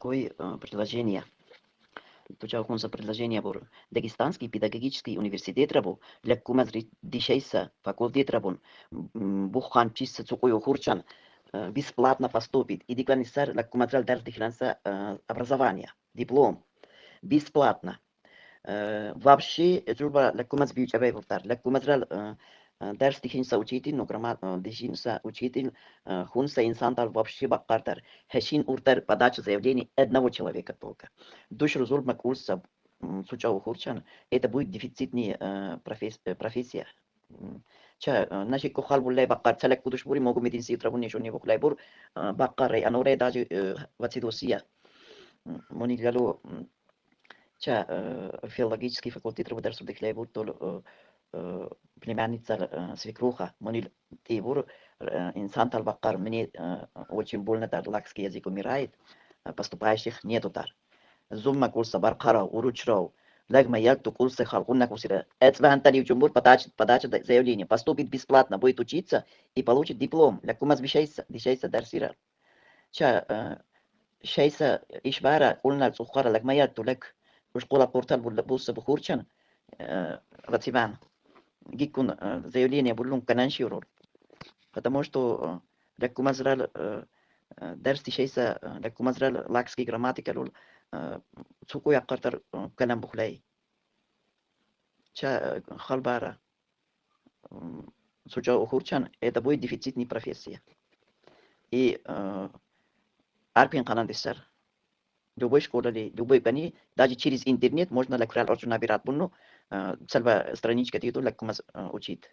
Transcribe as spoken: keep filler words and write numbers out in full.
кой, э, предложение. Ту чау хунса предложение бур. Дагестанский педагогический университет рабу, ляккумазри дишейса факультет рабун, м, буххан чисса цукуй ухурчан, э, бесплатно поступит. Идиклан иссар ляккумазрал дарс дихиланса, э, образование, диплом. Бесплатно. Э, вообще, э, чурба ляккумаз бийчабай буртар. Ляккумазрал, э, э, дарс дихинса учитель, ну, грамма-, э, дихинса учитель, э, хунса инсантал вообще баккартар. Хешин уртар подача заявлений одного человека только. Душ рузул макулса, м, суча ухурчан, это будет дефицитный, э, профес-, э, профессия. М, ча, э, наши кохал буллай баккар, цалек кудуш бури могу медицинский утрабуни шуни бухлай бур, э, баккар рай, анорай даже, э, вацидосия. М, муни галу, м, ча, э, филологический факультет рабу дарс дихлай бур тол, э, э, племянница, э, свекруха, муни ти бур, э, инсантал баккар, мне, э, очень больно, да, лакский язык умирает, э, поступающих нету дар. Зумма кулса баркарау, уручрау, лягма ялту кулса халкунна кусира. Эцвантали учумбур подача, подача заявления. Поступит бесплатно, будет учиться и получит диплом. Ляккумаз бишейса, дишейса дарсира. Ча, э, шейса ишбара, улна цухара лягма ялту лек. Ушкола портал бул-, булса бухурчан, э, вациван. Гиккун, э, заявление буллун кананшиуру. Потому что, э, ляккумазрал, э, э, дарс дишейса, э, ляккумазрал лакский грамматикалул, э, цукуй аккартар, э, калан бухлай. Ча, э, халбара. М, суча ухурчан, это будет дефицитный профессия. И, э, арпин канан диссар. Любой школали, любой кани, даже через интернет можно ляккурал орчун набирать булну, э, цалба страничка тиду ляккумаз, э, учит.